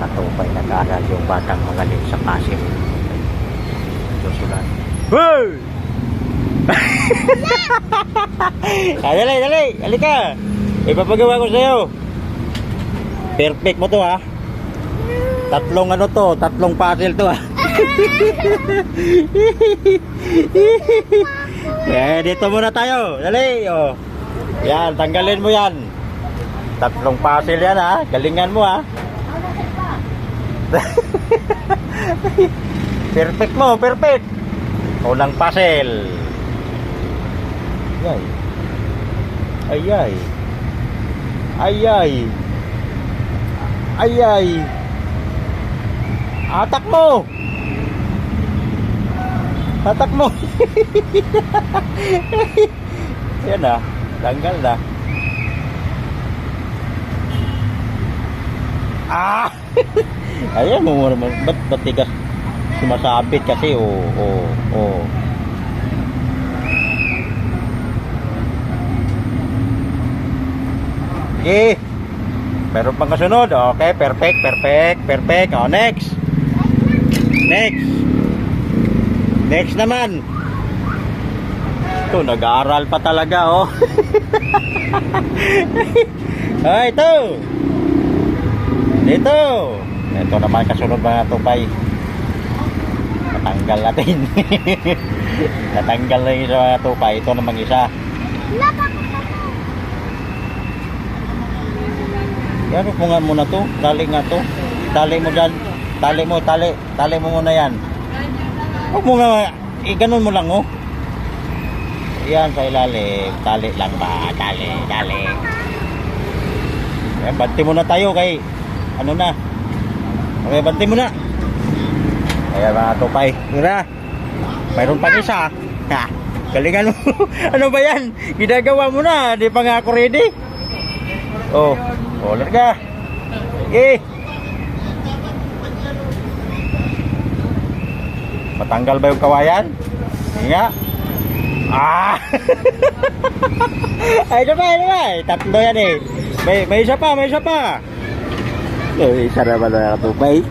Katupay, nag-aaral yung batang magaling sa puzzle. Susulat. Hey! Ah, dali, dali! Halika! Ipapagawa ko sa'yo. Perfect mo to, ha? Tatlong ano to, tatlong puzzle to, ha? Eh, dito muna tayo. Dali, oh. Yan, tanggalin mo yan. Tatlong puzzle yan, ha? Galingan mo, ha? Perfect mo, perfect. Unang puzzle. Ay. Ay, ay. Ay, ay. Ay, ay. Atak mo. Atak mo. Yan na. Tanggal na. Ah! Ayan mo muna. Ba't tigas sumasabit kasi? Oh. Okay. Meron pang kasunod. Okay, perfect, perfect, perfect. Oh, next. Next. Next naman. Ito, nag-aaral pa talaga, oh. Ah, ito. Dito. Ito naman kasunod, mga tupay. Natanggal natin. Natanggal na yung isa, mga tupay. Ito namang isa. Yan, upo nga muna to. Tali nga to. Tali mo dyan. Tali mo, tali. Tali mo muna yan. Huwag mo nga. Eh, ganun mo lang, oh. Yan, sa ilalim. Tali lang ba? Tali, tali. Yan, banti muna tayo kay ano na. Okay, banti muna. Ayan, mga tupay. Mira. Mayroon pang isa. Ha. Galingan mo. Ano ba yan? Ginagawa mo na. Di pa nga ako ready. Oh, oh, larga. Sige. Matanggal ba yung kawayan? Sige nga. Ah! Ay, ito pa, ito pa. Eh, tatlo yan eh. May isa pa, may isa pa. Eh, isa naman, mga tupay.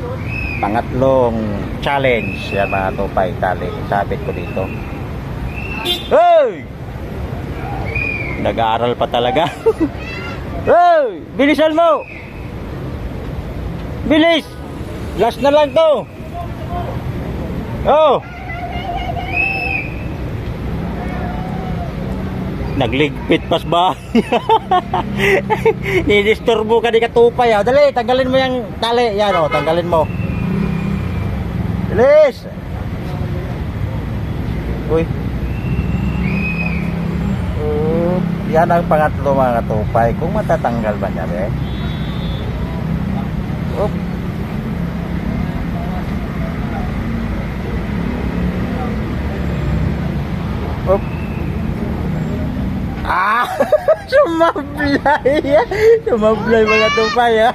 Pangatlong challenge. Yan, mga tupay. Tali. Sabit ko dito. Hey! Nag-aaral pa talaga. Hey! Bilisan mo! Bilis! Last na lang to! Oh! Nagligpit pas ba? Nidisturbo ka ni katupay, ah. Dali, tanggalin mo yung tali. Yan oh, tanggalin mo. Bilis! Uy. Oh, yan ang pangatlo, mga katupay. Kung matatanggal ba niya, be? Oop. Oop. Ah! Sumablay! Sumablay, mga tupay, ah.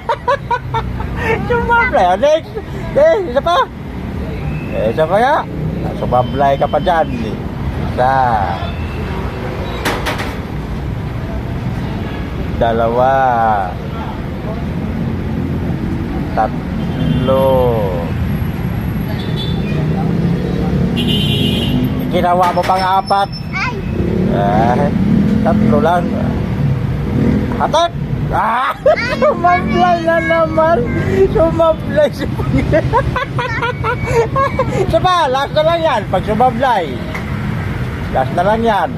Sumablay. Ah, next! Eh, isa pa! Eh, isa pa nga. Sumablay ka pa dyan. Isa. Dalawa. Tatlo. Ginawa mo pang apat. Eh, tatlo lang. Atak! Ah! Sumablay na naman! Sumablay si Isa pa, last na lang yan. Pag sumablay. Last na lang yan.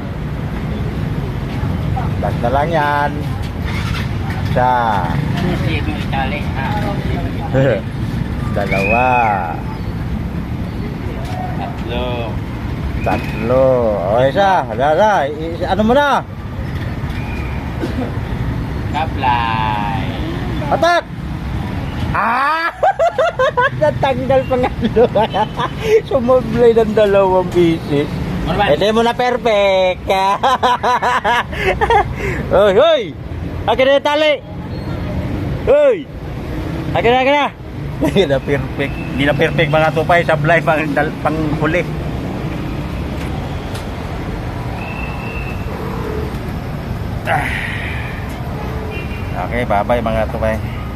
Last na lang yan. Isa. Dalawa. Tatlo. Tatlo. O, isa. Dala, isa. Ano mo na? Kaplay. Atak! Ah! Natanggal pa nga. Sumablay ng dalawang bisis. Ano? Hindi mo na perfect. Hoy, hoy! Akin na yung tali! Hoy! Akin na, akin na! Hindi na perfect. Hindi na perfect, mga tupay. Sablay pang huli. Ah. Okay, bye-bye, mga tupay.